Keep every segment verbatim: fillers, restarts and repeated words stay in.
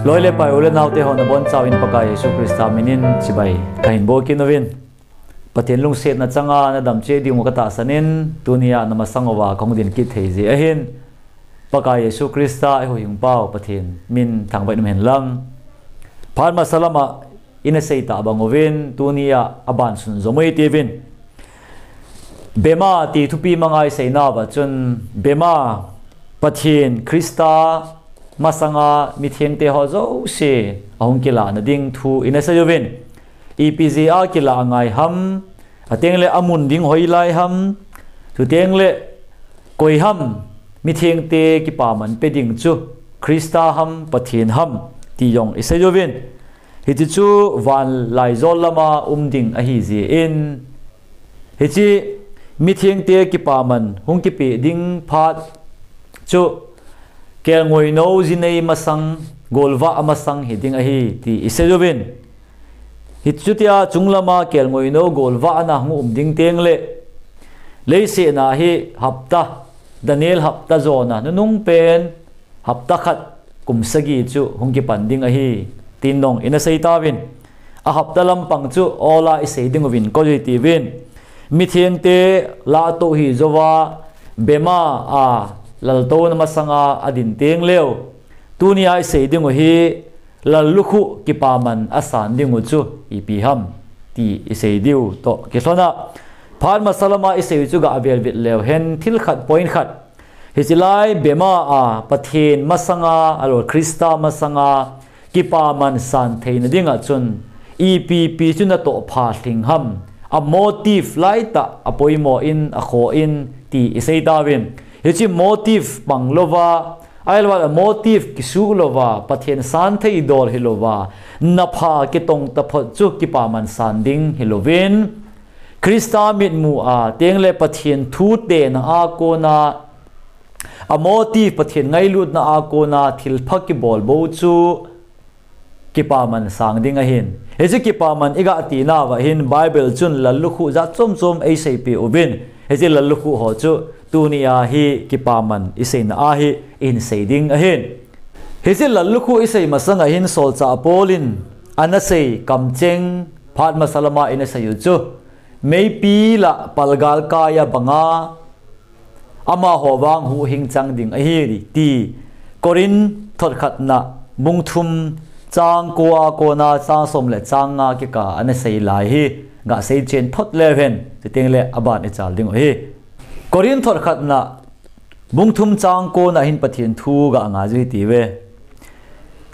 Loi le pai u le naote ho nabonchauvin Pakai Jesu Christa minin chibai kahin bol kit uvin. Pathen lungsetna changa nadam cheh diu katahsan in, tunia namasang uva kahung din kit thei jeh ahin, Pakai Jesu Christa i huhhingpau Pathen min thangvah in umhen lang. Phat masa lama ina seitah bang uvin, tunia aban sunjom u hite uvin. Bema ti thupi manga i seinauva chun, Bema, Pathen, Christa masanga mithengte ho jouse ahung kilahna ding thu ina sei uvin. Ipi jeh a kilah angai ham, ateng le amun ding hoilai ham, chuteng le koi ham mithengte kipaman pe ding chu, Christa ham, Pathen ham, ti jong i sei uvin. Hiche chu van laijol lama um ding ahi jeh in, hiche mithengte kipaman hung kipeh ding phat chu kelngoinou jinei masang, golvah masang hiding ahi ti i sei uvin. Hichutia chunglama kelngoinou golvahna hung um ding teng le, leiset a hi hapta, Daniel hapta jona nunung pen hapta khat kum sagi chu hung kipan ding ahi, tin jong ina sei tauvin. A hapta lampang chu ola i sei ding uvin koi hite uvin. Mithengte lahtoh hijouva, Bema a laltouna masanga adin teng leu, tunia i sei ding u hi, lallukhuh kipaman asan ding u chu ipi ham, ti i sei diu toh kilhona, phat masa lama i sei u chu gah velvet leu hen, thil khat, point khat. Hiche lai Bema a Pathen masanga, ahilou Christa masanga kipaman san theina dinga chun, ipi ipi chu natoh pha lhing ham, a motive laitah apoimo in, akhoh in, ti i sei tauvin. Hiche motive pang louva, ahilou le motive kisuh louva Pathen san thei dol hilouva, napha kitong taphot chu kipaman san ding hilouvin, Christa mitmu a teng le Pathen thu tena a kona, a motive Pathen ngailutna a kona thilpha kibol bou chu kipaman sang ding ahin. Hiche kipaman i gah tinauva hin Bible chun lallukhuh jat chom chom ei seipeh uvin. Hiche lallukhuh ho chu tunia hi kipaman i seina a hi i hin sei ding ahin. Hiche lallukhuh i sei masanga hin solchah Paul in ana sei kamcheng phat masa lama ina sei u chu, meipi lah palgal kai a banga amaho vang huhhing chang ding ahi, ti Corinth thot khatna bung thum chang ko a kona chang som le chang nga kikah a ana sei lai hi gah sei chen phot leu hen, chuteng le aban i chal ding u hi. Corinth thot khatna bung thum chang kona hin Pathen thu gah ngai u hite uve.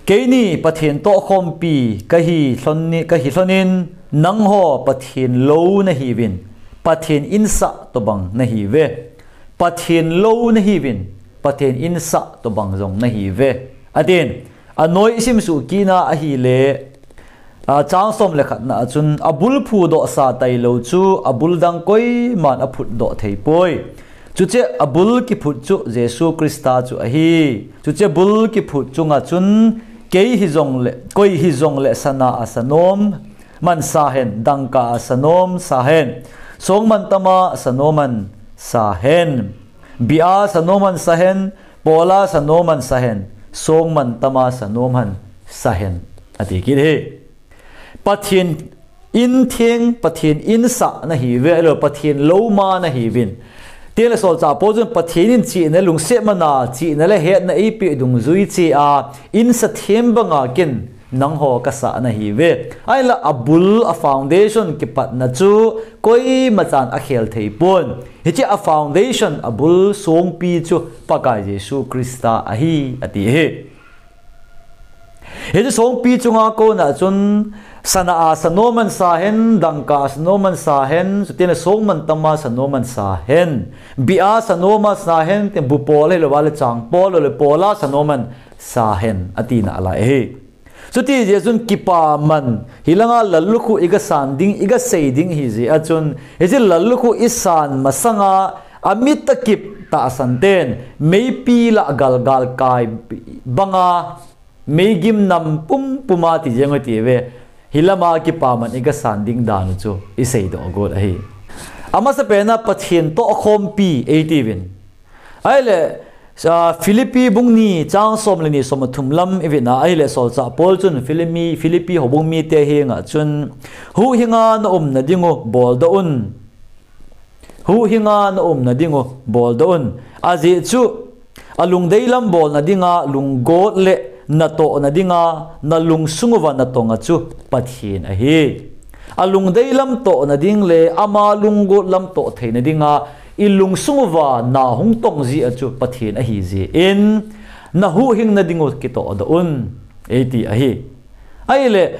Keini Pathen tohkhompi kahi lhon ni, kahi lhonin, nangho Pathen lou nahiuvin, Pathen insah tobang nahiuve. Pathen lou nahiuvin, Pathen insah tobang jong nahiuve, atin. Anoi i simsuh kitna ahile, a, chang som le khatna a chun, abul phudoh sa tailou chu abul dang koiman aphutdoh thei poi. Chuche abul kiphut chu Jesu Christa chu ahi. Chuche bul kiphut chunga chun kei hijongle, koi hijongle sana a sanom man sa hen, dangka a sanom sa hen, songmantama sanom man sa hen, bia sanom man sa hen, pola sanom man sa hen, songmantama sanom man sa hen, ati kit hi. Pathen in theng, Pathen insah nahiuve, ahilou Pathen louma nahiuvin. Tin le solchah Paul chun Pathen in chihna, lungset mana chihna le hetna eipeh dungjui cheh a, insa them banga ken nangho kasah nahiuve. Ahinla abul, a foundation kipatna chu koimachan akhel thei pon. Hiche a foundation, abul songpi chu Pakai Jesu Christa ahi, ati hi. Hiche songpi chunga kona chun sana a sanom man sa hen, dangka a sanom man sa hen, chuteng le songmantama sanom man sa hen, bia sanom man sa hen, tin bupol ahilou le changpol le pola sanom man sa hen, atina alai ahi. Chuti jeh chun kipaman, hilanga lallukhuh i gasan ding, i gasei ding ahi jeh a chun, hiche lallukhuh i san masanga, amit a kip tahsan ten, meipi lah galgal kai banga, meigim nam pumpuma ti jeng u hite uve, hilama kipaman i gasan ding dan u chu i seidoh got ahi. Amasapen a Pathen tohkhompi eitiuvin. Ahile, Philippi bung ni chang som le ni som le thum lam i vetna ahile, solchah Paul chun Philippi, Philippi houbung mite henga chun, huhhinga na umna dingu boldoh un. Huhhinga na umna dingu boldoh un. Ajeh chu, alungdei lam bolna dinga lunggot le natohna dinga nalungsung uva natonga chu Pathen ahi. Alungdei lam tohna ding le ama lunggot lam toh theina dinga ilungsung uva na hung tong jia chu Pathen ahijeh in, nahuhhingna dingu kitohdoh un, eiti ahi. Ahile,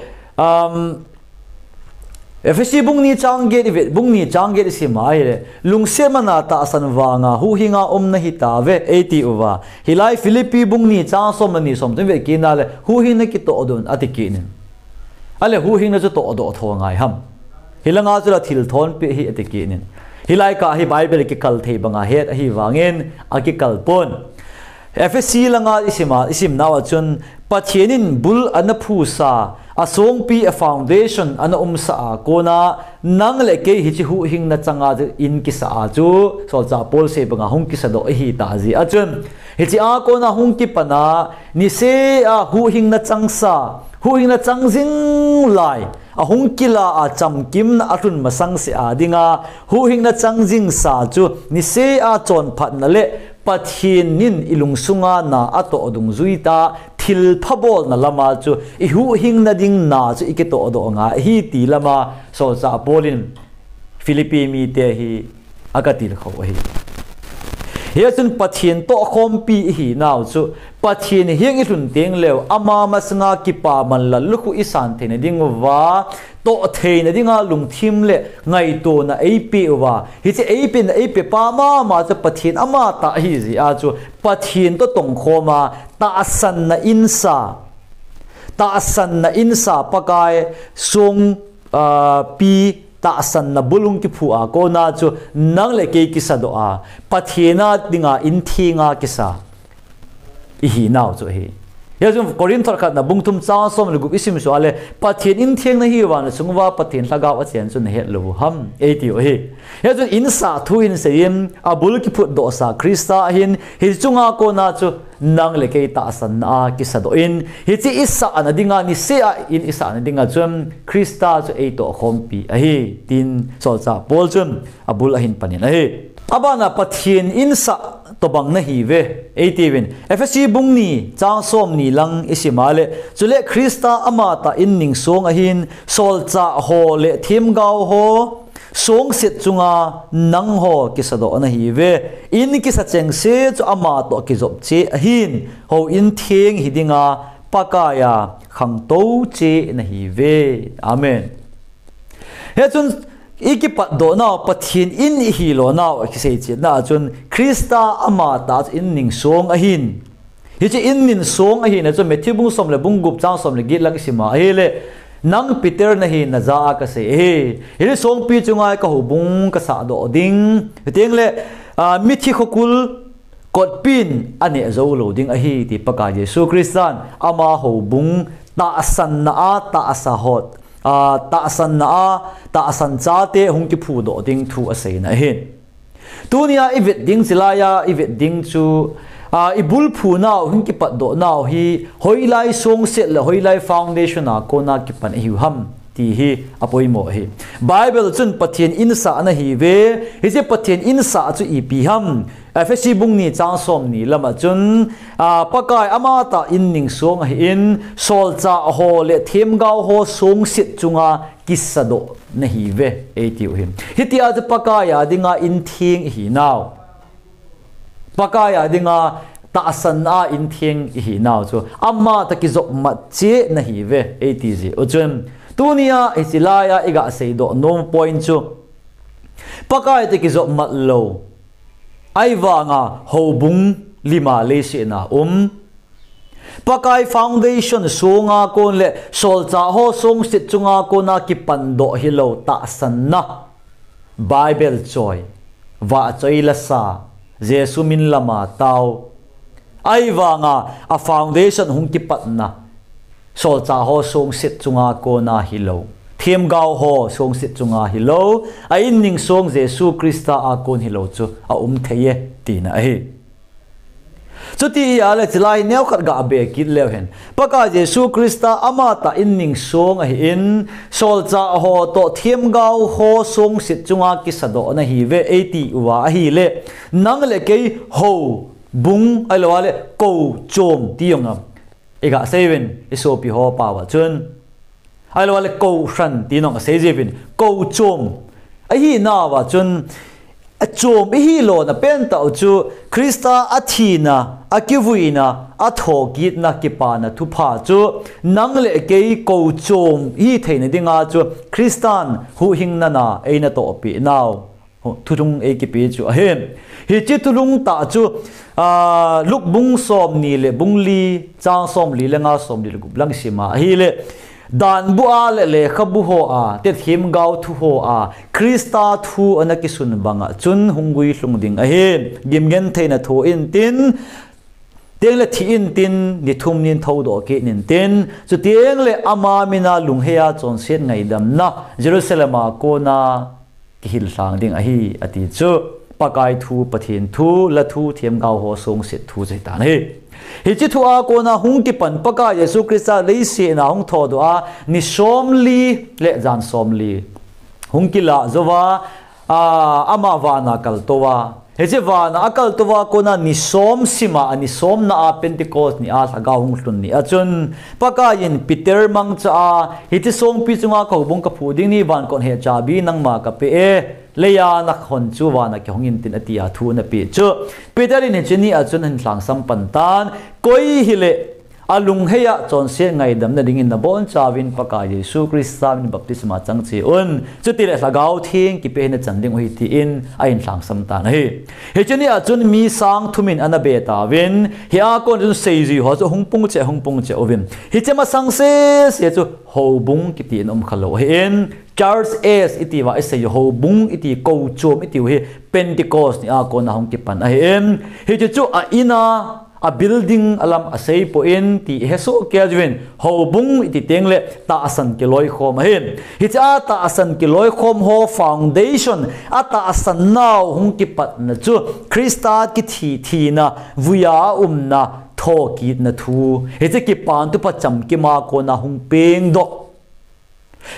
Ephesi bung ni chang get i vet, bung ni chang get i sim a ahile, lungset mana tahsan vanga huhhinga um nahitauve, eiti uva. Hilai Philippi bung ni chang som le ni som thum i vet kit na le, huhhingna kitohdoh un ati kit in. Ahile huhhingna chu tohdoh tho ngai ham? Hilanga chu la thil thonpeh hi ati kit in. Hilai kah hi Bible kikal thei banga het ahivangin akikal pon. Ephesi langa i simnau a chun, Pathen in bul ana phusa, asongpi, a foundation ana umsa a kona, nang le kei hiche huhhingna changa in kisa a chu, solchah Paul sei banga hung kisadoh ahitah jeh a chun, hichea kona hung kipana, nisea huhhingna changsa, huhhingna chang jing lai, ahung kila a chamkimna alhun masang seh a dinga, huhhingna chang jingsa chu nisea chonphatna le Pathen in ilungsunga na atoh dungjuita, thilpha bolna lama chu ihuhhingna ding na chu ikitohdoh ngai ahi ti lama solchah Paul in Philippi mite hi agatilkhou ahi. Hia chun Pathen tohkhompi ihinau chu, Pathen heng ilhun tengleu, ama masanga kipaman lallukhuh isan theina dinguva, toh theina dinga lungthim le ngaitona eipeh uva, hiche eipehna eipepa mama chu Pathen amatah ahijeh a chu, Pathen toh tongkhoma, tahsanna insa, tahsanna insa Pakai song, pi tahsanna bul hung kiphu a kona chu nang le kei kisadoh a, Pathen a dinga inthenga kisa ihinau chu ahi. Hia chun Corinth thot khatna bung thum chang som le gup isim suh a le, Pathen intheng nahiuva, nachunguva Pathen lhagao achen chu nahet lou u ham, eitiu ahi. Hia chun insah thu hin seiyin, abul kiphutdohsa Christa ahin, hiche chunga kona chu nang le kei tahsanna a kisadoh in, hiche isahna dinga, nisea in isahna dinga chun Christa chu eitohkhompi ahi, tin solchah Paul chun abul ahin panin ahi. Abana Pathen insah tobang nahiuve, eitiuvin. Ephesi bung ni chang somni lang isim a le, chule Christa amatah in ningsong ahin, solchah ho le themgao ho songset chunga nangho kisadoh nahiuve. In kisa chengse chu amatoh kijop cheh ahin, houin theng hidinga Pakaiya khangtou cheh nahiuve. Amen. Hichun ikipatdohnau, Pathen in ihilonau akisei chetna a chun Christa amatah in ningsong ahin. Hiche in ningsong ahina chu Matthew bung som le bung gup chang som le get lang isima ahile, nang Peter nahi, najah a kasei ahi. Hiche songpi chunga kahoubung kasahdoh ding. Hitengle, mithi khokul kotpin aneh joulou ding ahi, ti Pakai Jesu Christan ama houbung tahsanna a tahsa hot, tahsanna a tahsan chate hung kiphudoh ding thu aseina ahin. Tunia ivet ding, chilaiya ivet ding chu, ibulphunau, hung kipatdohnau hi hoilai songset le hoilai foundation a kona kipan ahiu ham, ti hi apoimo ahi. Bible chun Pathen insah nahiuve, hiche Pathen insah chu ipi ham? Ephesi bung ni chang somni lama chun, Pakai amatah in ningsong ahin, solchah ho le themgao ho songset chunga kisadoh nahiuve, eitiu ahi. Hitia chu Pakaiya dinga intheng ihinau, Pakaiya dinga tahsanna a intheng ihinau chu amatah kijopmat cheh nahiuve, eitijeh u chun, tunia hiche laiya igaseidoh nom point chu, Pakai toh kijopmat lou, ahivanga houbung lima leiset a um, Pakai foundation songa kon le solchah ho songset chunga kona kipandoh hilou tahsanna, Bible choi, vahchoi lasa, Jesu min lama tao, ahivanga a foundation hung kipatna, solchah ho songset chunga kona hilou, themgao ho songset chunga hilou, a in ningsong Jesu Christa a kon hilou chu aum theiye, tina ahi. Chuti ahile chilai neokhat ga be kit leu hen. Pakai Jesu Christa amatah in ningsong ahin, solchah ho toh themgao ho songset chunga kisadoh nahiuve eiti uva ahile, nang le kei houbung, ahilou le kou chom ti jong a. Iga sei uvin, isopi ho pao a chun. Ahilou le kou hran ti nong asei jiuvin, kou chom. Ahinauva chun, achom ihi lona pentah u chu, Christa athina, akivuina, athokitna kipana thupha chu, nang le kei kou chom ihi theina dinga chu, Christan huhhingna na eina tohpeh nau. Thulhung eikipe chu ahi. Hiche thulhung tah chu, a, Luke bung somni le bung li, chang somli le nga, somli le gup lang isima ahile, danbu a le lekhabu hoa, themgao thu hoa, Christa thu ana kisun banga chun hung guilhung ding ahi. Gimgentheina thoh intin, tengle thi intin, ni thum nin thoudoh kit intin, chuteng le ama mina lungheiya chonset ngaidamna, Jerusalem a kona kihil lhang ding ahi, ati chu. Pakai thu, Pathen thu, la thu, themgao ho songset thu chu hitan ahi. Hiche thu a kona hung kipan Pakai Jesu Christa leiset a hung thodoh a, ni somli le jan somli. Hung kilah jouva, a, ama vana kaltouva. Hiche vana akaltouva kona ni som sima, ani somna a Pentecost ni a lhagao hung lhun ni a chun, Pakaiyin Peter mangcha a, hiche songpi chunga kahoubung kaphu ding ni, van kot hechabi nangma kapeh e, leiya nahon chu vana kihong intin atia thu anapeh chu. Peter in hiche ni a chun ahin lhangsam pan tan, koi hile, alungheiya chonset ngaidamna dingin nabonchauvin Pakai Jesu Christa min baptisma chang cheh un. Chutile Lhagao Theng kipeh hi nachan ding u ahi tin ahin lhangsam tan ahi. Hiche ni a chun mi sang thum in ana be tauvin, hia kon chun seijui ho chu hung pung cheh, hung pung cheh uvin. Hiche masang sese chu houbung kiti in um khalou ahin, church age iti uva isei u, houbung iti, kou chom iti u hi Pentecost ni a kona hung kipan ahin. Hiche chu a in a, a building a lam asei poi ti ihesoh kei uvin, houbung iti tengle tahsan kiloikhom ahi. Hiche a tahsan kiloikhom ho foundation, atahsan nau hung kipatna chu Christa kithi thina, vuiya umna, thokitna thu. Hiche kipan thupha chamkim a kona hung pengdoh.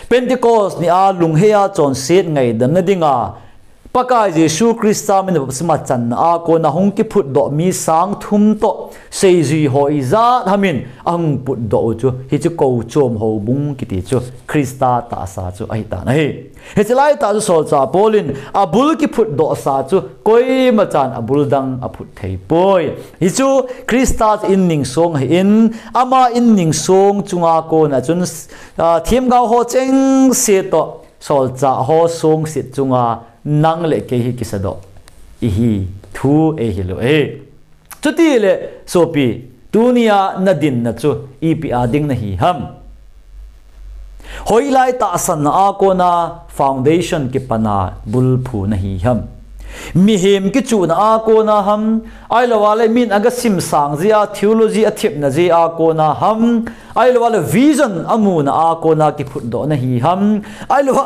Pentecost ni a lungheiya chonset ngaidamna dinga Pakai Jesu Christa min baptisma channa a kona hung kiphutdoh mi sang thum toh seijui ho ijat ham in ahung putdoh u chu hiche kou chom houbung kiti chu Christa tahsa chu ahitan ahi. Hiche laitah chu solchah Paul in abul kiphutdoh sa chu koima chan abul dang aphut thei poi. Hichu Christa in ningsong ahin, ama in ningsong chunga kona chun, a, themgao ho chengse toh solchah ho songset chunga nang le kei hi kisadoh ihi thu eihil u ahi. Chutile sopi, tunia nadinna chu ipi a ding nahi ham? Hoilai tahsanna a kona foundation kipana bulphu nahi ham? Mihem kichuhna a kona ham? Ahilou le min aga simsang jeh a, theology athepna jeh a kona ham? Ahilou le vision amuna a kona kiphutdoh nahi ham? Ahilou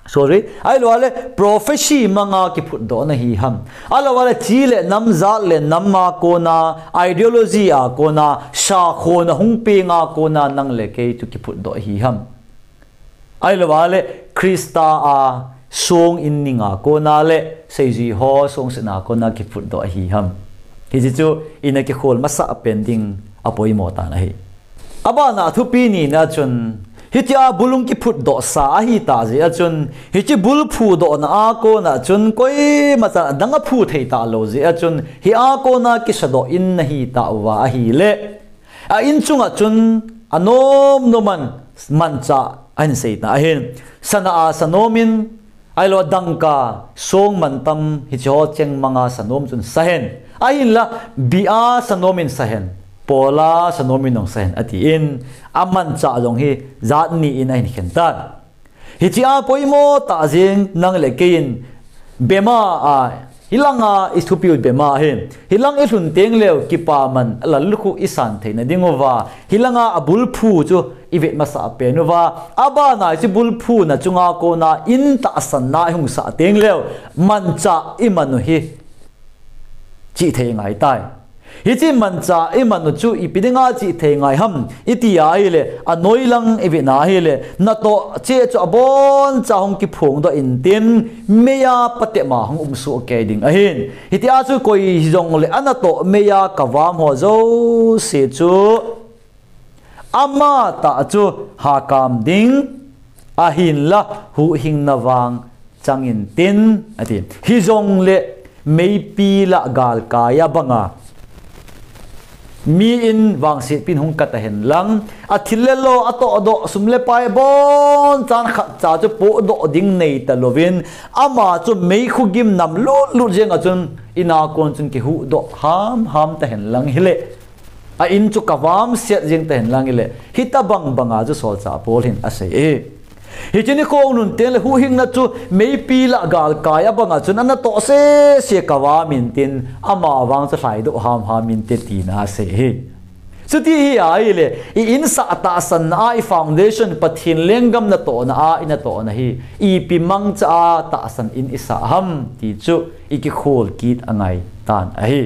sorry, ahilou le prophecy manga kiphutdoh nahi ham? Ahilou le chi le nam, jat le nam a kona, ideology a kona, sakhona hung peng a kona nang le kei chu kiphutdoh ahi ham? Ahilou le Christa a song in ning a kona le seijui ho songsetna a kona kiphutdoh ahi ham? Hiche chu ina kikhol masah pen ding apoimo tan ahi. Abana thupi nina chun, hitia bul hung kiphutdoh sa ahitah jeh a chun, hiche bul phudohna a kona chun koima chan adang aphu thei talou jeh a chun, hia kona kisadoh in nahitah uva ahile, a in chunga chun anom nom a manchah ahin seitan ahin, sana a sanom in, ahilou dangka, song mantam, hiche ho cheng manga sanom chun sahen. Ahinla, bia sanom in sahen. Pola sanom in jong sahen, atin, amanchah jong hi jat ni in ahin khen tan. Hiche a poimo tah jeng nang le kei in, bema a, hilanga ithupiu bema hi. Hilang ilhun tengleu kipaman, lalkhu isan theina diuva. Hilanga abulphu chu ivet masah pen uva, abana hiche bulphuna chunga kona in tahsanna ihung sah tengleu, manchah iman u hi chihthei ngaitai. Hiche manchah i man u chu ipi dinga chih thei ngai ham i ti ahile, anoi lang i vena ahile, natoh cheh chu aboncha hung kiphong doh intin, meiya patep ma hung um soh kei ding ahin. Hitia chu koi hijongle anatoh meiya kavam ho jouse chu ama tah chu hakam ding, ahinla huhhingna vang chang intin, ati. Hijongle meipi lah galkai a banga mi in vangsetpin hung kata hen lang, athil le lo, atohdoh sum le pai abonchan khatcha chu pohdoh ding neita louvin, ama chu meikhu gimnam lutlut jenga chun ina kon chun kihuhdoh hamham ta hen lang hile, a in chu kavamset jeng ta hen lang hile, hitobang banga chu solchah Paul hin asei e. Hiche nikho hung nun tengle huhhingna chu meipi lah galkai a banga chun anatoh sese kavam intin, ama vang chu lhaidoh hamham inte tina asei hi. Chuti hi ahile, i insah tahsanna a, i foundation Pathen lenggam natohna a i natohna hi ipi mangcha a tahsan in i sah ham ti chu i kikhol kit angaitan ahi.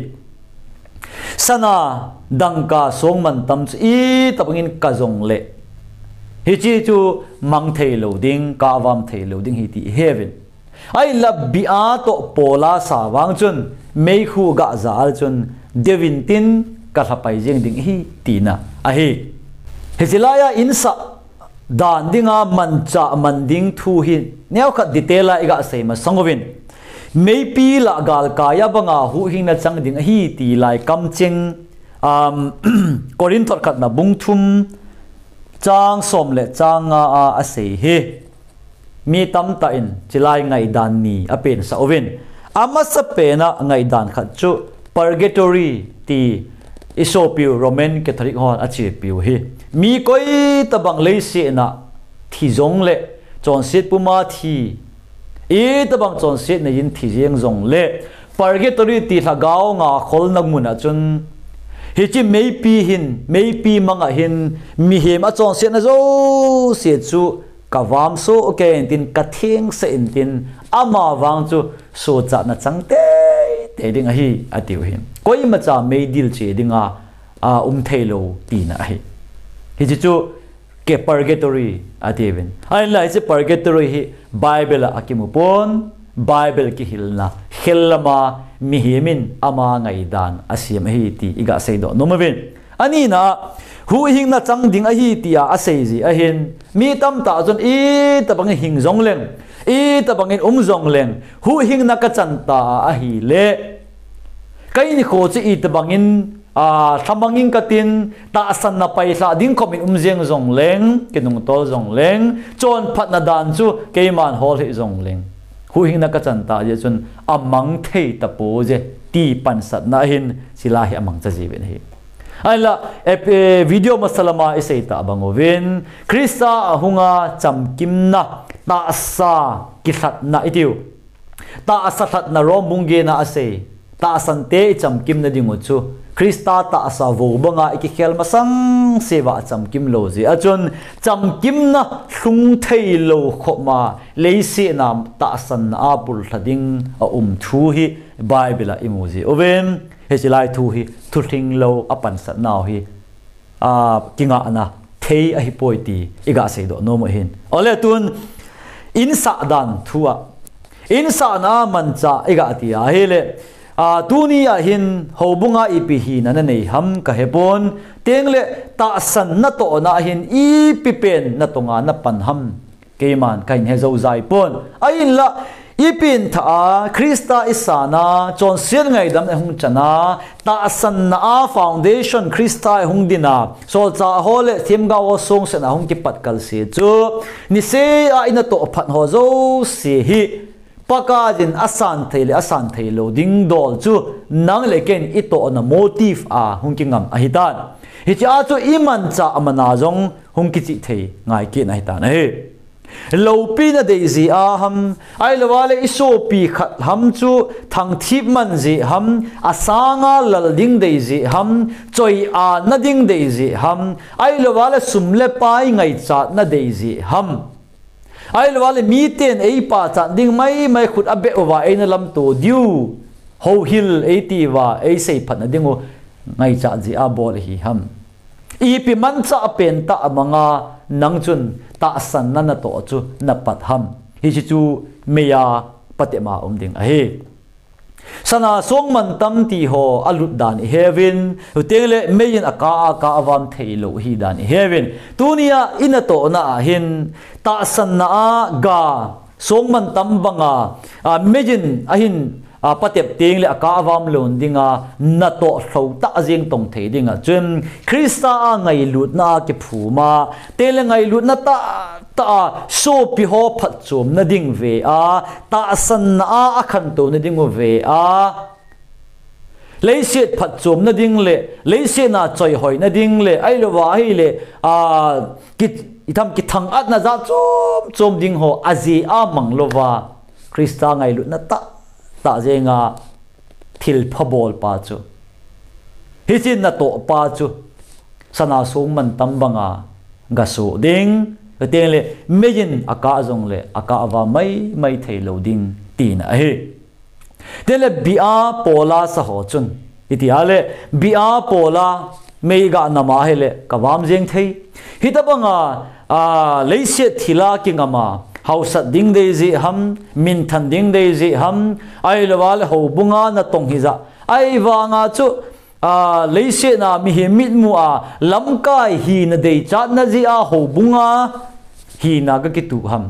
Sana, dangka, songmantam chu itobangin ka jongle, hiche chu mang theilou ding, kavam theilou ding hi ti iheuvin. Ahinla bia toh pola sa vang chun, meikhu gahja a chun, deuvin tin kalhapai jeng ding ahi tina ahi. Hiche laiya insah dan dinga manchah man ding thu hi neokhat detail a i gasei masang uvin, meipi lah galkai a banga huhhingna chang ding ahi ti lai kamcheng, um, Corinth khatna bung thum chang som le chang nga a asei hi. Mi tamtah in chilai ngaidan ni apensah uvin, amasapen a ngaidan khat chu purgatory ti i sopiu Roman Catholic hon achepiu hi. Mi koitobang leiset a thi jongle, chonset puma thi, itobang chonset neiyin thi jeng jongle, purgatory ti lhagao nga kholna mun a chun, hiche meipi hin, meipi manga hin, mihem achonsetna jouse chu kavam soh kei intin, kathengsah intin, ama vang chu sohchatna chang teitei ding ahi atiu hi. Koimacha meidil che dinga, a, um theilou tina ahi. Hiche chu purgatory atiuvin. Ahinla hiche purgatory hi Bible a akimu pon, Bible kihilna khel lama mihem in ama ngaidan asem ahi ti i gasei doh nom uvin. Anina a, huhhingna chang ding ahi tia asei jeh ahin, mi tamtah chun itobangin hing jongleng, itobangin um jongleng, huhhingna kachan ta ahile, kei nikho chu itobangin, a, lhamangin katin, tahsanna pailhah ding khopin um jeng jongleng, kinungtol jongleng, chonphatna dan chu keiman hol hih jongleng, huhhingna kachan ta jeh chun amang thei tapoi je ti pansatna ahin, chilai hi amangcha jiuvin ahi. Ahinla, ep-, eh, video masa lama isei tah bang uvin, Christa ahunga chamkimna, tahsa kilhatna itiu. Tahsa lhatna Rom bung get na asei. Tahsante ichamkimna diu chu Christa tahsa vo banga ikikhel masang sea chamkim lou jeh a chun, chamkimna lhung theilou khopma leiset a tahsanna a pullha ding aum thu hi Bible a imu jiuvin. Hiche lai thu hi thulhing lou a pansatnau hi, a, kingahna thei ahipoi ti i gasei doh nom u ahin. Ole tun, insah dan thu a, insahna manchah i gati ahile, a, tuni a hin houbunga ipi hina nanei ham kahepon, tengle tahsan natohna a hin ipi pen natonga napan ham. Keiman kahin he jou jai pon. Ahinla, ipi thah a, Christa isan a, chonset ngaidam ahung chan a, tahsanna a foundation Christa ahung din a, solchah ho le themgao ho songsetna ahung kipat kalse chu, niseh a inatoh phat ho jouse hi, Pakaiyin asan thei le asan theilou ding dol chu, nang le kein itohna motive a hung kingam ahitan. Hiche a chu imanchah mana jong hung kichih thei ngai kit ahitan ahi. Loupina dei jeh a ham, ahilou le isopi khat ham chu thangthip man jeh ham, asanga lal ding dei jeh ham, choi-atna ding dei jeh ham, ahilou le sum le pai ngaichatna dei jeh ham, ahilou le miten eipachat ding maimai khut abeh uva eina lamto diu, houhil eiti uva eiseiphatna diu, ngaichat jeh a bol ahi ham? Ipi manchah pentah manga nang chun tahsanna natoh chu napat ham? Hiche chu meiya patep a um ding ahi. Sana songmantam ti ho alut dan iheuvin, chuteng le mei in akah a kah avam theilou ahi dan iheuvin. Tunia inatohna a hin tahsanna a ga songmantam banga, a, mei in ahin, a, patep teng le akah avam lon dinga natoh lou tah jeng tong thei dinga chun Christa a ngailutna a kiphum a, teng le ngailutna tah tah a sopi ho phatchomna ding ve a, tahsanna a akhantouna ding u ve a, leiset phatchomna ding le, leiset a choihoina ding le, ahilouva ahile, a, ki, itham kithang-atna jat chom chom ding ho ajeh a mang louva, Christa ngailutna tah tah jenga thilpha bolpa chu, hiche natohpa chu, sana songmantam banga gasoh ding, chuteng le mei in akah jongle akah avam maimai theilou ding tina ahi. Teng le bia pola sa ho chun, iti a le, bia pola mei ga nam a hile kavam jeng thei. Hitobanga, a, leiset thil a kingam a, hausat ding dei jeh ham, minthan ding dei jeh ham, ahilouva le houbunga natong hijeh a, ahivanga chu, a, leiset a mihem mitmu a lamkai hina deichatna jeh a houbunga hina gakituh ham?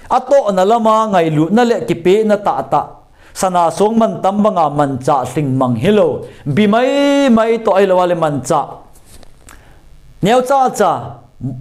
Atohna lama ngailutna le kipehna tahtah, sana songmantam banga manchah lhingmang hilou, bi maimai toh ahilouva le manchah neocha cha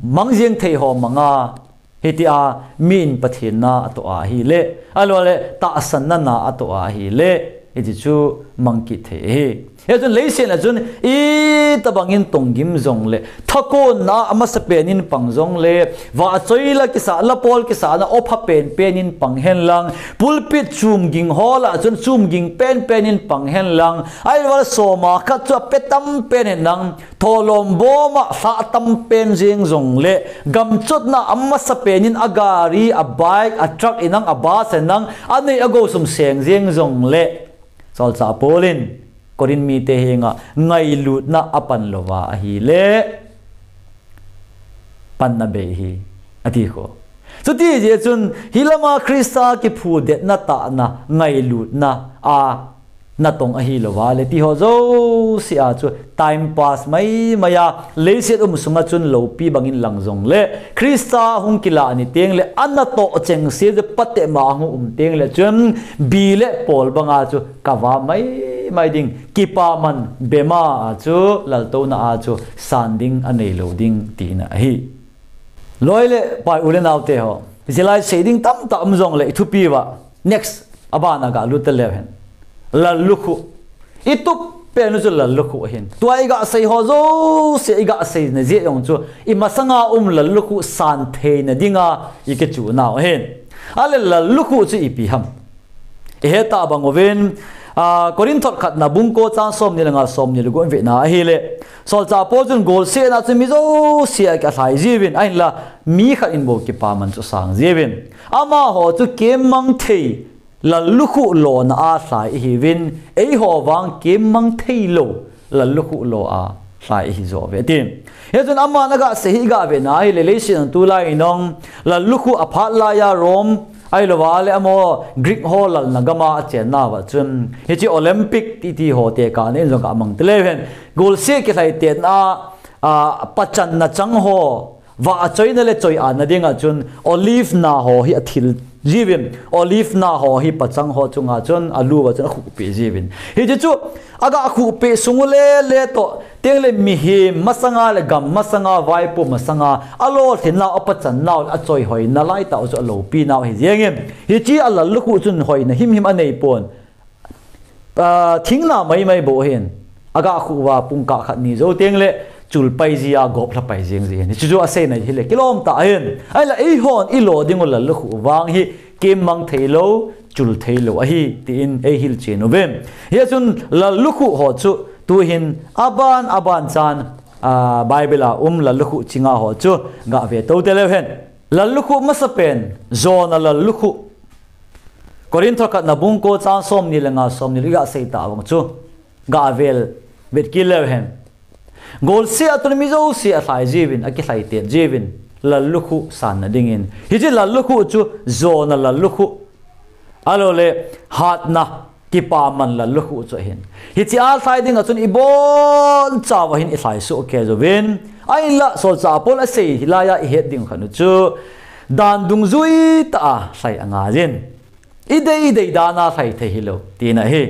mang jeng thei ho manga, hitia mi in Pathen na atoh a ahile, ahilouva le tahsanna na atoh a ahile, hiche chu mang kit thei ahi. Hichun leiset a chun itobangin tonggim jongle, thakonna amasapen in pang jongle, vahchoi la kisa, lapol kisana opha penpen in pang henlang, pulpit chumging hol a chun chumging penpen in pang henlang, ahilouva le soma khat chu ape tampen henlang, tholom boma lhah tampen jeng jongle, gamchotna amasapen in agari, abike, atruck inlang, abus inlang, anei agou sum seng jeng jongle, solchah Paul in Corinth mite henga ngailutna apan louva ahile, panna bei ahi, ati kho. Chuti jeh chun hilama Christa kiphudetna tahna ngailutna a natong ahilouva le ti ho jouse a chu time pass maimai a, leiset um sunga chun loupi bangin lang jongle, Christa hung kilah ni teng le anatoh chengse chu patep a hung um teng le chun bi le pol banga chu kavam maimai ding, kipaman bema a chu laltouna a chu san ding aneilou ding tina ahi. Loi le pai, u le naote ho, hilai sei ding tamtah um jongle ithupi uva, next, abana galut taleu hen. Lallukhuh. Itup pen u chu lallukhuh ahin. Tua igasei ho jouse, igaseina jeh jong chu imasanga um lallukhuh san theina dinga ikichuh nau ahin. Ahile lallukhuh chu ipi ham? Ihetah bang uvin, a, Corinth thot khatna bung ko chang somni le nga, somni le gup in vena ahile, solchah Paul chun golsetna chu mi jouse a alhai jiuvin, ahinla mi khat in bou kipaman chu asang jiuvin. Amaho chu kemmang thei lallukhuh lona a alhai ahiuvin, eiho vang kemmang theilou lallukhuh lo a alhai ahi jo uve ati. Hichun aman agasei hi gavena ahile, leiset a tulai in jong lallukhuh aphat laiya Rome, ahilouva le amaho Greek ho lalna gama achennauva chun, hiche Olympic titi ho tekahna in jong gamang taleu hen. Golset kilhaitetna a, a, pachanna chang ho, vahchoina le choi-atna dinga chun olive na ho hi athil jiuvin, olive na ho hi pachang ho chunga chun aluva chun akhuhpeh jiuvin. Hiche chu agakhuhpeh sung u lele toh, teng le mihem masanga le gam masanga, vaipo masanga alolhinnau, apachannau le achoihoina laitah u chu aloupinau ahi jengin, hiche a lallukhuh chun hoina himhim aneipon. A, thingna maimai bou ahin, agakhuh uva pungkah khat ni jou teng le chul pai jia, goplha pai jeng ji ahin. Hiche chu aseina hile kilom tah ahin. Ahinla eihon ilo ding u lallukhuh vang hi kemmang theilou, chul theilou ahi, tin eihil chen uve. Hichun lallukhuh ho chu tuhin aban aban chan, a, Bible a um lallukhuh chinga ho chu gave tou taleu hen. Lallukhuh masapen, jona lallukhuh. Corinth thot khatna bung ko chang somni le nga, somni le, igasei tah bang chu gavel Vetkit leu hen. Golseh a tun mi jouse alhai jiuvin, akilhai tet jiuvin, lallukhuh sanna dingin. Hiche lallukhuh chu jona lallukhuh. Ahilou le, hatna, kipaman lallukhuh chu ahin. Hiche alhai dinga chun ibonchauva hin ilhai soh kei jouvin. Ahinlah, solchah Paul asei hilaiya ihet ding khat u chu, dan dungjui tah a lhai angaiyin. Idei idei dan a lhai thei hilou, tina ahi.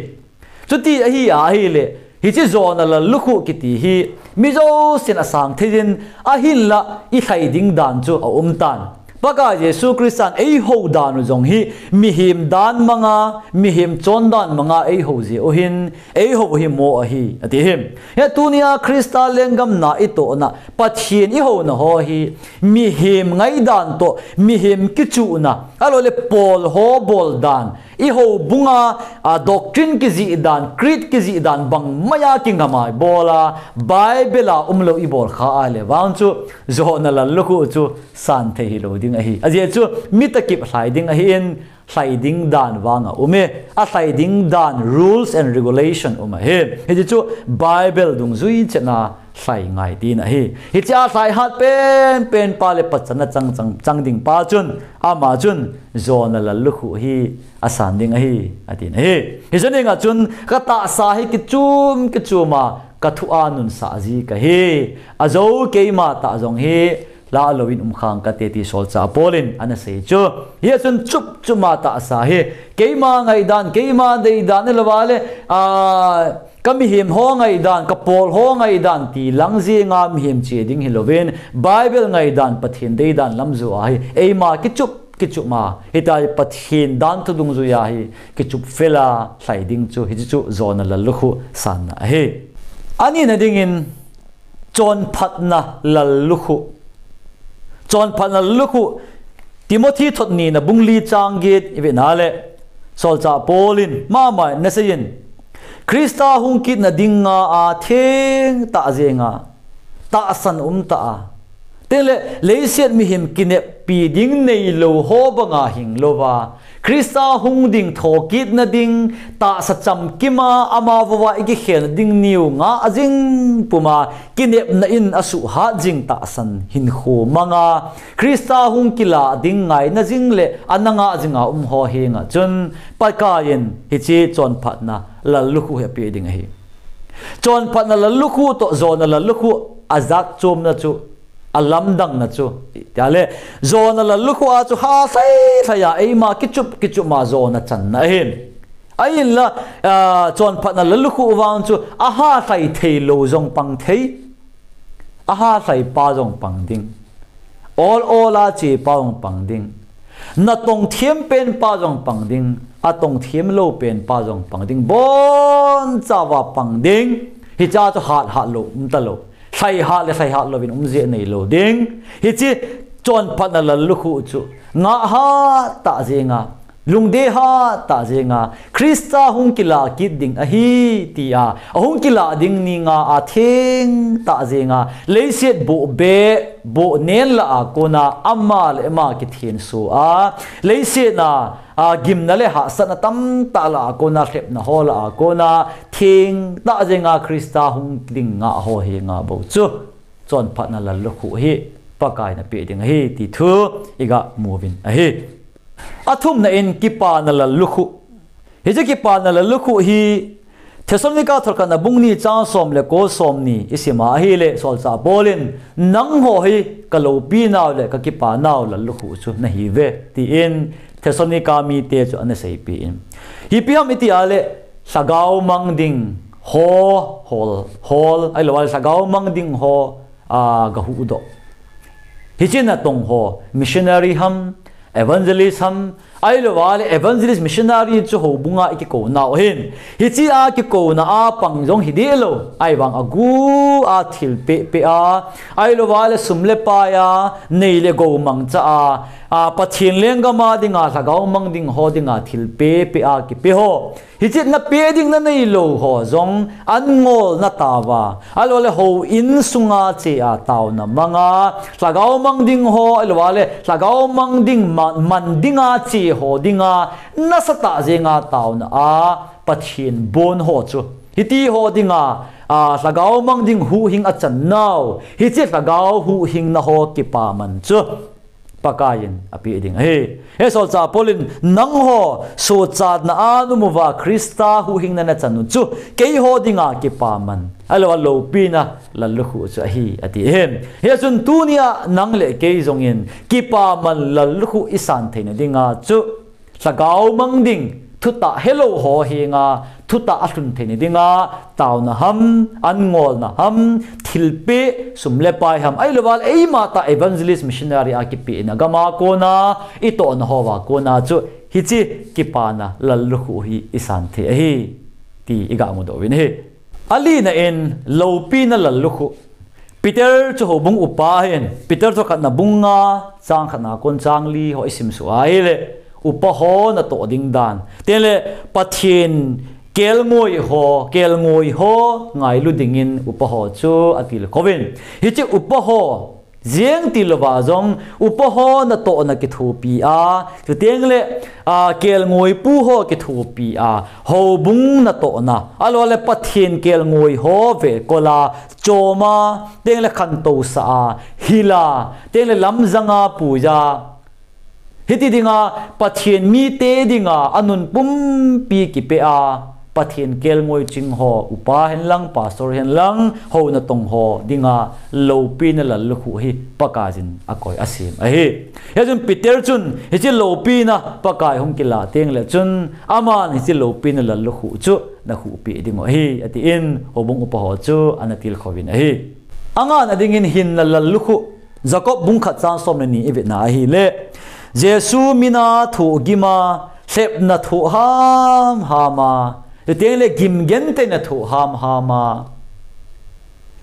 Chuti ahi ahile, hiche jona lallukhuh kiti hi, mi jousen asang theiyin, ahinlah ilhai ding dan chu aumtan. Pakai Jesu Christan eihou dan u jong hi, mihem dan manga, mihem chondan manga eihou jeh u hin, eihou hi mo ahi, ati hi. Hi tunia Christa lenggam na itohna, Pathen ihouna ho hi, mihem ngaidan toh, mihem kichuhna, ahilou le Paul ho boldan, ihoubunga, a, doctrine kijih dan, creed kijih dan, bangmaiya kingam a ibola, Bible a umlou ibol kha ahile vang chu, jona lallukhuh chu san thei hilou ding ahi. Ajeh chu, mi tahkip lhai ding ahin, lhai ding dan vang aume, alhai ding dan rules and regulation um ahi. Hiche chu Bible dungjui chetna lhai ngai tina ahi. Hiche alhai hat penpen pa le pachatna chang, chang, chang ding pa chun, ama chun, jona lallukhuh hi asan ding ahi, atina ahi. Hiche dinga chun, katahsa hi kichum, kichum a, kathu a nunsah ji kahi. Ajou keima tah jong hi, lah louvin um khang kate ti solchah Paul in anasei chu. Hia chun chup chup a tahsa hi, keima ngaidan, keima deidan ahilou le, a, ka mihem ho ngaidan, ka Paul ho ngaidan ti lang jenga mihem che ding hilouvin, Bible ngaidan, Pathen deidan lam joh a hi, eima kichup, kichup a, hitia Pathen dan thu dungjuia hi, kichup fel a lhai ding chu, hiche chu jona lallukhuh sanna ahi. Anina dingin, Chonphatna lallukhuh. Chonphatna lallukhuh. Timothy thot nina bung li chang get ive na le. Solchah Paul in mama in anaseiyin. Christa hung kitna dinga atheng tah jenga. Tahsan um tah a. Tin le leiset mihem kineppi ding neilou ho banga hinglouva. Christa hung ding thokitna ding, tahsa chamkima ama vouva ikikhelna ding niu ngah jing puma, kinepna in asuhhat jing tahsan hinkho manga, Christa hung kilah ding ngaina jing le ana ngah jinga um ho henga chun, Pakaiyin hiche chonphatna lallukhuh hi apeh ding ahi. Chonphatna lallukhuh toh jona lallukhuh ajat chomna chu, alamdangna chu. Tia le, jona lallukhuh a chu halhai lhai a, eima kichup kichup ma jona channa ahin. Ahinla, ah, chonphatna lallukhuh vang chu ahalhai theilou jong pang thei. Ahalhai pa jong pang ding. Ol ol a che pa jong pang ding. Natong them pen pa jong pang ding. Atong them lou pen pa jong pang ding. Bonchauva pang ding. Hicha chu hat hat lou, um talou. Lhai hat le lhai hat louvin um jeh neilou ding. Hiche chonphatna lallukhuh chu. Ngah hat tah jenga. Lungdei hat tah jenga. Christa hung kilah kit ding ahi tia. Ahung kilah ding ninga atheng tah jenga. Leiset boh be, boh nen lah a kona ama le ama kithenso a. Leiset a, a gimna le hahsatna tamtah lah a kona lhepna ho lah a kona. Theng tah jenga Christa hung ding ngah ho henga bou chu. Chonphatna lallukhuh hi Pakaiyin apeh ding ahi ti thu iga mu uvin ahi. Athumna in kipana lallukhuh. Hiche kipana lallukhuh hi Thessalonica thot khatna bung ni chang som le ko som ni isim a ahile solchah Paul in nangho hi kaloupi nau le kakipa nau lallukhuh chu nahiuve tin Thessalonica mite chu ana seipeh in. Ipi ham iti a le lhagao mang ding ho, hol, hol, ahilou a le lhagao mang ding ho, a, gahuhdoh. Hiche natong ho, missionary ham, evangelist ham, ahilou a le evangelist missionary chu houbunga ikikouna u ahin. Hiche a kikouna a pang jong hideh lou. Ahivang agu a thil peh peh a, ahilou a le sum le pai a, nei le gou mangcha a, a, Pathen lenggam a dinga, lhagao mang ding ho dinga thil peh peh a kipe ho. Hiche napeh ding naneilou ho jong an ngol natao va. Ahilou le houin sunga che a taona manga. Lhagao mang ding ho, ahilou a le lhagao mang ding man, man dinga che ho dinga. Nasatah jenga taona a Pathen bon ho chu. Hiti ho dinga, a, lhagao mang ding huhhing achan nau. Hiche lhagao huhhingna ho kipaman chu Pakaiyin apeh ding ahi. He solchah Paulin, nangho sochatna a naum uva Christa huhhingna nachan u chu keiho dinga kipaman, ahilouleh lopina lallukhuh chu ahi, ati ahi. Hijeh chun tunia nang le kei jongin kipaman lallukhuh isan theina dinga chu lhagao mang ding, thutah helou ho henga thutah alhun theina dinga, taona ham, an ngolna ham, thilpeh, sum le pai ham, ahilouleh eima tah evangelist missionary a kipehna gama kona, itohna houva kona chu hiche kipana lallukhuh hi isan thei ahi, ti iga mudoh uvin ahi. Alina in lopina lallukhuh. Peter chu houbung upa ahin, Peter thukhatna bung nga, chang khatna kon chang li ho isim suh ahile, upa ho natoh ding dan. Tengle Pathen kelngoi ho, kelngoi ho ngailu dingin upa ho chu atilkhouvin. Hiche upa ho jeng tilouva jong upa ho natohna kithopi a, chutengle, a, kelngoi pu ho kithopi a, houbung natohna, ahilouleh Pathen kelngoi ho vekol a, chom a, tengle khantousah a, hil a, tengle lamjang a puija. Hiti dinga Pathen mite dinga anun pumpi kipeh a, Pathen kelngoi ching ho, upa henlang, pastor henlang, hou natong ho dinga lopina lallukhuh hi Pakaiyin akoi asem ahi. Hijeh chun Peter chun hiche lopina Pakai hung kilah tengle chun aman hiche lopina lallukhuh chu nakhuhpeh dingu ahi, atin houbung upa ho chu ana tilkhouvin ahi. Angana dingin hinna lallukhuh, Jacob bung khat chang som le ni ivetna ahile, Jesu mina thohgim a, lhepna thoh hamham a, chutengle gimgentheina thoh hamham a,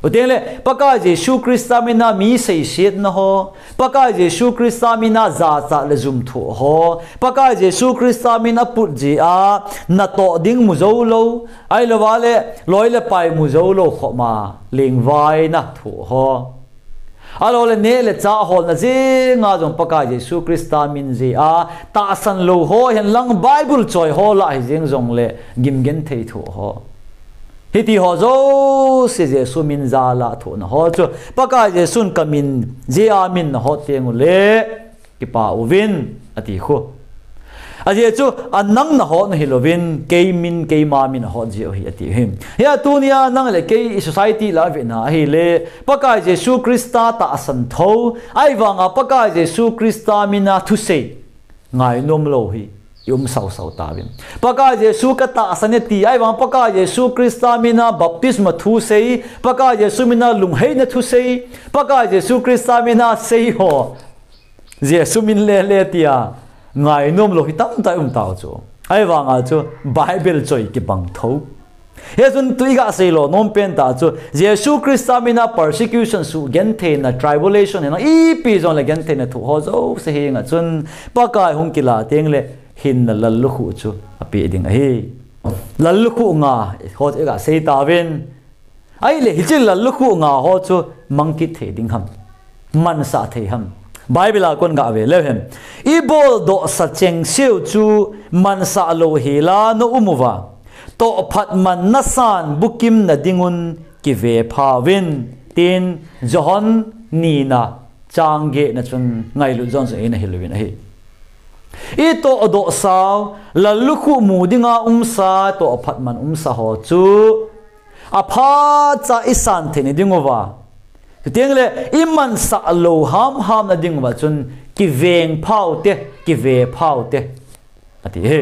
chutengle Pakai Jesu Christa mina mi seisetna ho, Pakai Jesu Christa mina jachat le jumthoh ho, Pakai Jesu Christa mina put jeh a natoh ding mu joulou, ahilouleh loi le pai mu joulou khopma lengvaina thoh ho, ahilouleh neh le chah holna jenga jong Pakai Jesu Christa min jeh a tahsan lou ho henlang, Bible choi ho lah hijeng jongle gimgenthei thoh ho, hiti ho jouse Jesu min jal a thohna ho chu Pakai Jesun kamin jeh a min nahot tengule kipa uvin, ati khu. Ajeh chu, a nang nahotna hilouvin keimin keima min ahot jeh u ahi, ati hi. Hia tunia nang le kei i society lah a vetna ahile, Pakai Jesu Christa tahsan thou, ahivanga Pakai Jesu Christa mina thusei ngainom lou hi i um sausau tauvin. Pakai Jesu katahsan e ti, ahivang Pakai Jesu Christa mina baptisma thusei, Pakai Jesu mina lungheina thusei, Pakai Jesu Christa mina sei ho, Jesu min lele tia ngainom lou hi tamtah i um tau chu. Ahivanga chu Bible choi kibang thou. Hijeh chun tu iga seilo nom pentah chu, Jesu Christa mina persecution, suhgentheina, tribulation, hinang ipi jongle gentheina thoh ho jouse henga chun Pakai hung kilah tengle hinna lallukhuh chu apeh ding ahi. Lallukhuh nga ho chu iga sei tauvin. Ahile hiche lallukhuh nga ho chu mangkit thei ding ham, mansah thei ham? Bible a kon gave leu hen. Iboldohsa chengseu chu mansah louhela naum uva, tohphat man nasan bukimna dingun kivephauvin, tin John nina chang getna chun ngailut jong chu eina hiluvin ahi. Itohdohsau, lallukhuh mu dinga umsa, tohphat man umsa ho chu aphatcha isan theina dinguva, chutengle imansah lou hamhamna dinguva chun kivengphau te, kivephaute, ati hi.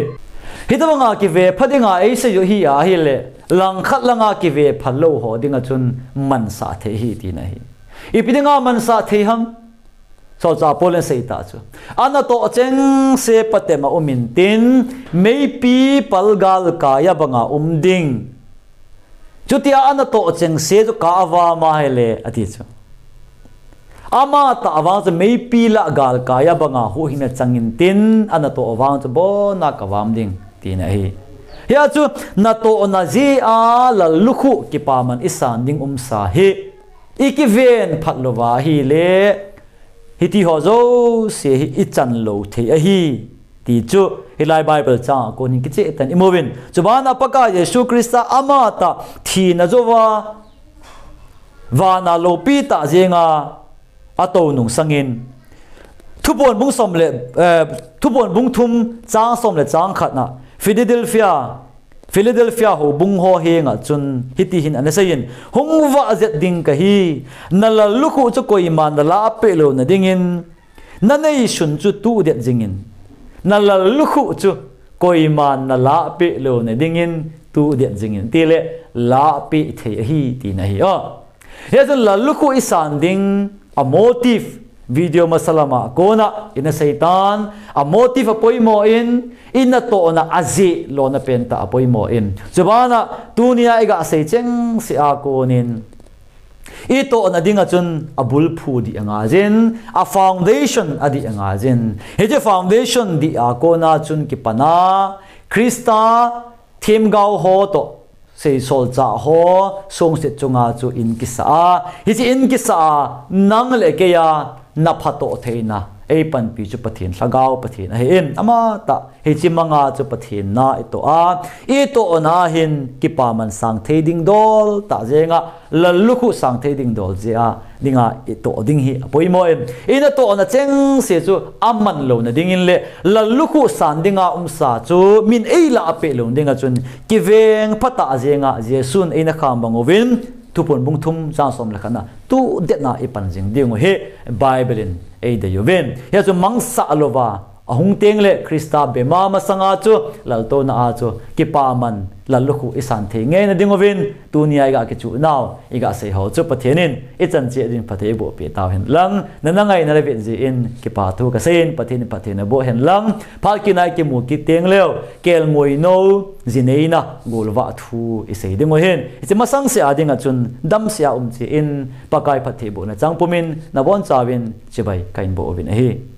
Hitobanga kivepha dinga eisei u hi ahile, langkhat langa kivepha lou ho dinga chun mansah thei ahi tina ahi. Ipi dinga mansah thei ham? Solchah Paul in asei tah chu, anatoh chengse patem a um intin, meipi palgal kaiya banga um ding. Chutia anatoh chengse chu kah avam ahile, ati chu, amatah vang chu meipi lah galkaiya banga huhhingna chang intin, anatoh vang chu abonna kavam ding, tina ahi. Hia chu natohna jeh a lallukhuh kipaman isan ding umsa hi ikiven phat louva ahile, hiti ho jouse hi ichan lou thei ahi. ti chu hilai Bible chang a kon hin kicheh tah in imu uvin. Chubana Pakai Jesu Christa amatah thina jouva vana loupi tah jenga atou nungsangin, Thuphon bung som le, eh, Thuphon bung thum chang som le chang khat na, Philadelphia, Philadelphia houbung ho henga chun hiti hin ana seiyin, hung vah jet ding kahi, na lallukhuh chu koiman nalah peh louna dingin, nanei sun chu tudet jingin. Na lallukhuh chu koiman nalah peh louna dingin tudet jingin. Tile lah peh thei ahi tina ahi. Hijeh chun lallukhuh isan ding a motive video masa lama kona ina seitan, a motive apoimo in, inatohna ajeh lona pentah apoimo in. Chubana tunia iga sei chengse a konin, itohna dinga chun abulphu dih angaijin, a foundation adih angaijin. Hiche foundation dih a kona chun kipana, Christa themgao ho toh, seisolchah ho, songset chunga chu in kisa a. Hiche in kisa a, nang le kei a, na phatoh theina eipanpi chu Pathen Lhagao Pathen ahin. Amatah hiche manga chu Pathen na itoh a, itohna hin kipaman sang thei ding dol tah jenga, lallukhuh sang thei ding dol jeh a dinga itoh ding hi apoimo in. Inatohna chengse chu aman louna dingin le lallukhuh san dinga umsa chu min eilah peh lou dinga chun kiveng phatah jenga Jesun eina kham bang uvin, Thuphon bung thum chang som le khat na tudetna ipan jing diu hi Bible in eidei uvin. Hijeh chun mangcha louva ahung tengle Christa bema masanga chu laltouna a chu kipaman lallukhuh isan thei ngeina ding uvin, tunia iga kichuh nau, iga sei ho chu Pathen in ichan cheh din phatthei eiboh peh tauhen lang, nana ngaina le vetjeh in kipa thu kaseiyin, Pathen in phatthei naboh hen lang, phat kit a ikimu kit tengleu kelngoi nou, jineina, golvah thu isei ding uhin. Hiche masang seh a dinga chun damsel a um cheh in, Pakai phattheibohna chang pumin nabonchauvin chibai kahin boh uvin ahi.